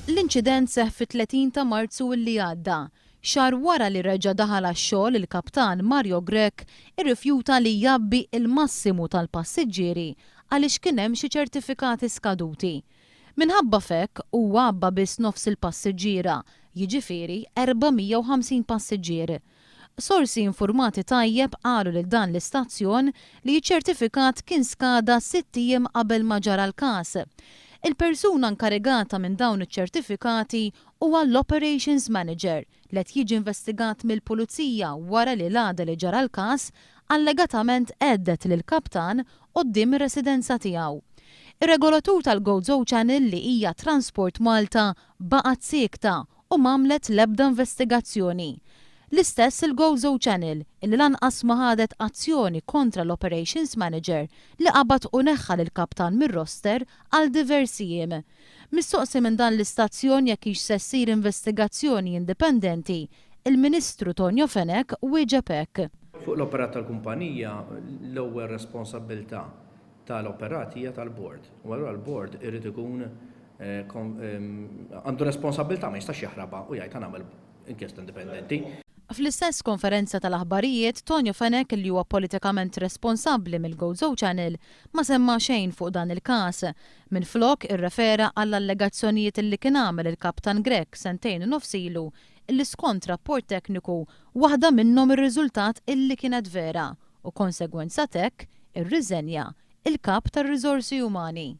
L-inċident seħħ fit-30 ta' Marzu li għadda. Xahar wara li reġa' daħal għax-xogħol il-Kaptan Mario Grech irrifjuta li jgħabbi il-massimu tal-passiġġieri għaliex kien hemm xi ċertifikati skaduti. Minħabba f'hekk huwa għabba biss nofs il-passiġġiera, jiġifieri 450 passiġġier. Sorsi infurmati tajjeb qalu lil dan l-istazzjon li ċ-ċertifikat kien skada sitt ijiem qabel ma ġara l-każ. Il-persuna inkarigata minn dawn iċ-ċertifikati huwa l-Operations Manager li qed jiġi investigat mill-Pulizija wara li l-għada li ġara l-każ allegatament hedded lill-kaptan quddiem ir-residenza tiegħu. Ir-regolatur tal-Gozo Channel li hija Transport Malta baqgħet siekta u m'għamlet l-ebda investigazzjoni. L-istess il-Gozo Channel, illi lanqas ma ħadet azzjoni kontra l-Operations Manager li qabad u neħħa lill-kaptan mir-roster għal diversi jiem. Mistoqsi minn dan l-istazzjon jekk hix se ssir investigazzjoni indipendenti, il-Ministru Tonio Fenech wieġeb hekk. Fuq l-operat tal-kumpanija, l-ewwel responsabbiltà tal-operat hija tal-bord. U allura l-bord irid ikun għandu responsabbiltà, ma jistax jaħrabha u jgħid ħa nagħmel inkjesta indipendenti. Fl-istess konferenza tal-aħbarijiet, Tonio Fenech li huwa politikament responsabbli mill-Gozo Channel ma semma xejn fuq dan il-każ. Minflok irrefera għall-allegazzjonijiet li kien għamel il-Kaptan Grech sentejn u nofs ilu illi skont rapport tekniku waħda minnhom irriżultat illi kienet vera u konsegwenza t'hekk irriżenja il-Kap tar-Riżorsi Umani.